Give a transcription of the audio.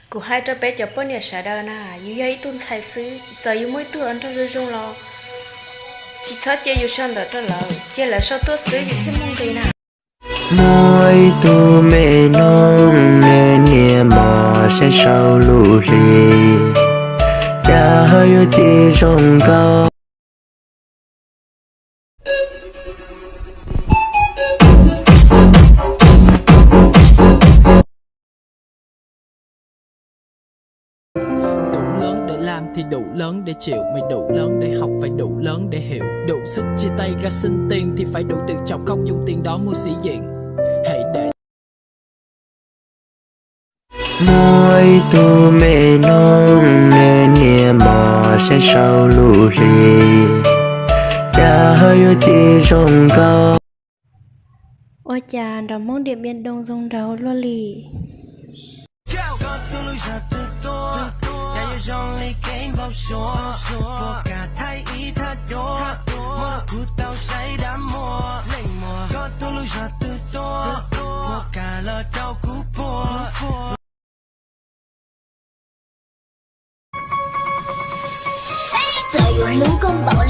Kuv hais rau peb cov poj niam sawv daws na, yus yog ib tug ntxhais xwb, txawm yus muaj ib tug hluas nraug zoo zoo los tsis txhob cia yus sau ntawv rau lawv, cia lawv sau tuaj xwb yus thiaj muaj nqis na. Muaj ib tug me noog nws niam mos seev sau lus hli, cas ho yuav tsis zoo nkauj. Đủ lớn để làm thì đủ lớn để chịu, mày đủ lớn để học, phải đủ lớn để hiểu, đủ sức chia tay ra sinh tiền thì phải đủ tự trọng, không dùng tiền đó mua sĩ diện. Hãy để Muaj ib tug me noog nws niam mos seev sau lus hli, cas ho yuav tsis zoo nkauj. Ua cas nrov Hmoob Điện Biên Đông zoo nraug luaj li? Txawm yuav hlub koj npaum